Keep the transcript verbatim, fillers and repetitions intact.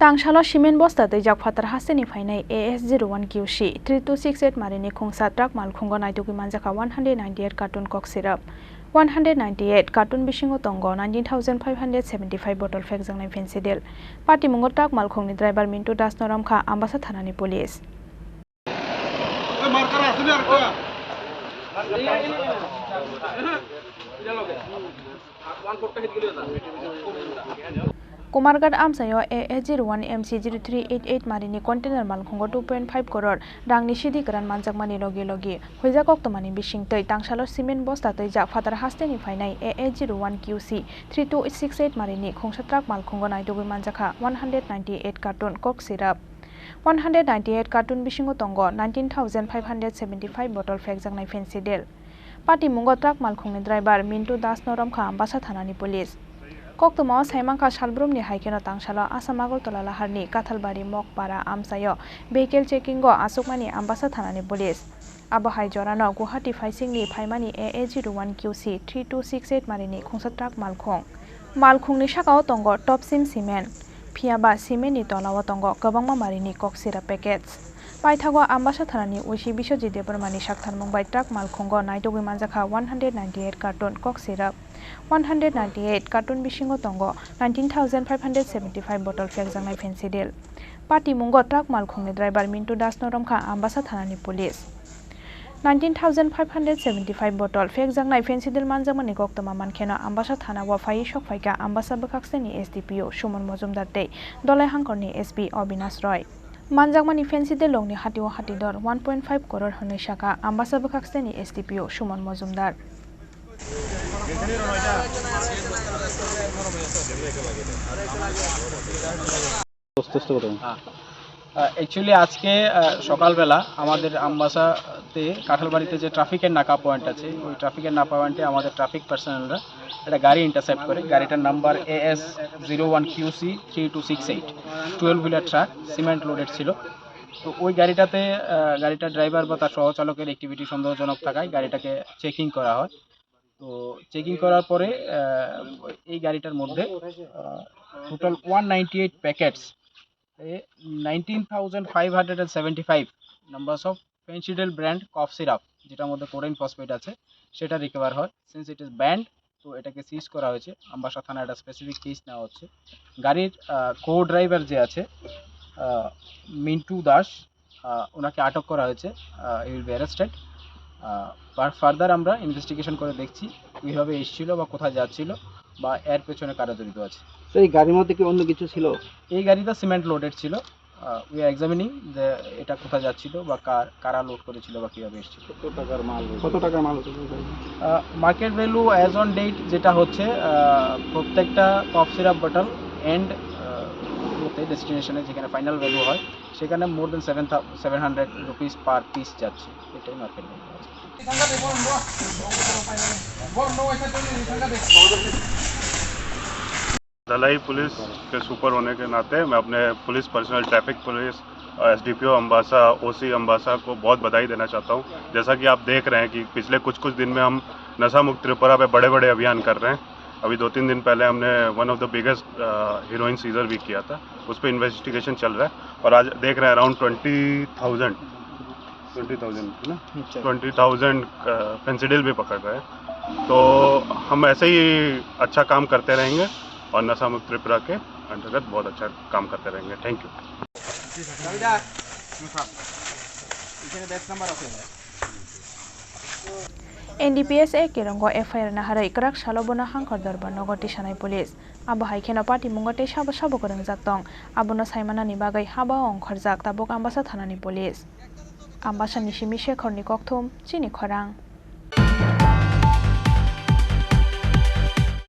Tangsalo cement bosta twijak phatar hasteni phainai A S zero one Q C three two six eight marini khungsa truck malkhungo naitugwi manjakha one hundred ninety-eight carton kok syrup, one hundred ninety-eight carton bisingo tongo nineteen thousand five hundred seventy-five bottle phekjaknai Phensedyl. Patimungo truck malkhungni driver Mintu Das no romkha Ambasa thanani police. Kumarghat amchaio A S zero one M C zero three eight eight marini container malkhungo two point five crore rangni sidi kwran manjakmani logi logi huijak koktwmani bisingtwi tangsalo cement bosta twijak phatar hasteni phainai A S zero one Q C three two six eight marini khungsa truck malkhungo naitugwi manjakha one hundred ninety-eight carton kok syrup. One hundred ninety-eight carton bisingo tongo nineteen thousand five hundred seventy-five bottle phekjaknai Phensedyl. Patimungo truck malkhungni driver Mintu Das no romkha Ambasa thanani police. Koktwmao saimankha salbrumni haikheno tangsalo Assam Agartala laharni Kathalbari Mokpara amchaio vehicle checkingo achukmani Ambasa thanani police. Abo hai jorano Guwahati phaisingni phaimani A A zero one Q C three two six eight marini khungsa truck malkhung. Malkhungni sakao tongo Topsim Cement, phiyaba cementni tolao tongo kwbangma marini kok syrup packets. Paithago Ambasa thanani O C Biswajit Debbarmani saktharmung bai truck malkhungo naitugwi manjakha one hundred ninety-eight carton kok syrup, one hundred ninety-eight carton bisingo tongo nineteen thousand five hundred seventy-five bottle phekjaknai Phensedyl. Patimungo truck malkhungni driver Mintu Das no romkha Ambasa thanani police. Nineteen thousand five hundred seventy-five bottle phekjaknai Phensedyl manjakmani koktwma mankheno Ambasa thanao phaiwi sokphaikha Ambasa bwkhakseni S D P O Suman Mojumdar tei Dolai Hangkorni S P Obinash Roy. Manjakmani Phensedyl rokni hatio hatidor one point five crore hwnwi sakha Ambasa bwkhakseni S D P O Suman Mojumdar. স্পষ্ট করে। হ্যাঁ। আহ, actually আজকে, আহ, সকালবেলা আমাদের আমবাসাতে কাঁঠালবাড়িতে যে ট্রাফিকের নাকা পয়েন্ট আছে, ওই ট্রাফিকের নাকা পয়েন্টে আমাদের ট্রাফিক পার্সোনালরা একটা গাড়ি ইন্টারসেপ্ট করে। গাড়িটার number A S zero one Q C three two six eight, twelve wheeler truck, cement loaded ছিল। তো ওই গাড়িটাতে, আহ, গাড়িটার ড্রাইভার বা তার সহচালকের অ্যাক্টিভিটি সন্দেহজনক থাকায় গাড়িটাকে চেকিং করা হয়। তো চেকিং করার পরে, আহ, এই গাড়িটার মধ্যে, ah, total one ninety eight packets, uh, nineteen thousand five hundred and seventy five numbers of Phensedyl brand cough syrup, যেটার মধ্যে কোডাইন ফসফেট আছে, সেটা রিকভার হয়। সিন্স ইট ইজ ব্যান্ড, তো এটাকে সিজ করা হয়েছে। আমবাসা থানায় একটা স্পেসিফিক কেস নেওয়া হচ্ছে। গাড়ির, আহ, কো ড্রাইভার যে আছে, আহ, মিন্টু দাস, আহ, ওনাকে আটক করা হয়েছে। Uh, he will be arrested। Uh, far-, further আমরা ইনভেস্টিগেশন করে দেখছি কিভাবে এসেছিল বা কোথায় যাচ্ছিল বা এর পেছনে কারা জড়িত আছে। স্যার, এই গাড়ির মধ্যে কি অন্য কিছু ছিল? এই গাড়িটা সিমেন্ট লোডেড ছিল। আহ, we are examining যে এটা কোথায় যাচ্ছিল বা কার, কারা লোড করেছিল বা কিভাবে এসেছিল। কত টাকার মাল হয়েছে? কত টাকার মাল হয়েছে স্যার গাড়িতে? Ah, market value as on date যেটা হচ্ছে, আহ, প্রত্যেকটা cough syrup bottle and, ah, ডেস্টিনেশনে যেখানে ফাইনাল ভ্যালু হয়, সেখানে মোর দেন সেভেন থা-, seven hundred rupees per piece যাচ্ছে, এটাই মার্কেট ভ্যালু। दलाई पुलिस के सुपर होने के नाते मैं अपने police personnel, traffic police, SDPO Ambassa, OC Ambassa को बहुत बधाई देना चाहता हूँ। जैसा कि आप देख रहे हैं कि पिछले कुछ कुछ दिन में हम नशा मुक्त त्रिपुरा पे बड़े बड़े अभियान कर रहे हैं। अभी दो तीन दिन पहले हमने one of the biggest heroin seizure भी किया था, उस पर इन्वेस्टिगेशन चल रहा है। और आज देख रहे हैं around twenty thousand, twenty thousand है ना, अच्छा। ट्वेंटी थाउजेंड फेंसिडिल भी पकड़ रहे हैं। तो हम ऐसे ही अच्छा काम करते रहेंगे और नशा मुक्त त्रिपुरा के अंतर्गत बहुत अच्छा काम करते रहेंगे। Thank you. এনডিপিএস এক কিরঙ্গো FIR naharwi kwrak salo bono Hangkor Dorbar nogo tisanai police. Abo hai kheno patimungo tei sabo sabo kwrwngjak tong, abono saimanani bagwi haba-o ongkhorjak tabuk Ambasa thanani police. Ambasani simi Shekhorni kokthum, chini khorang.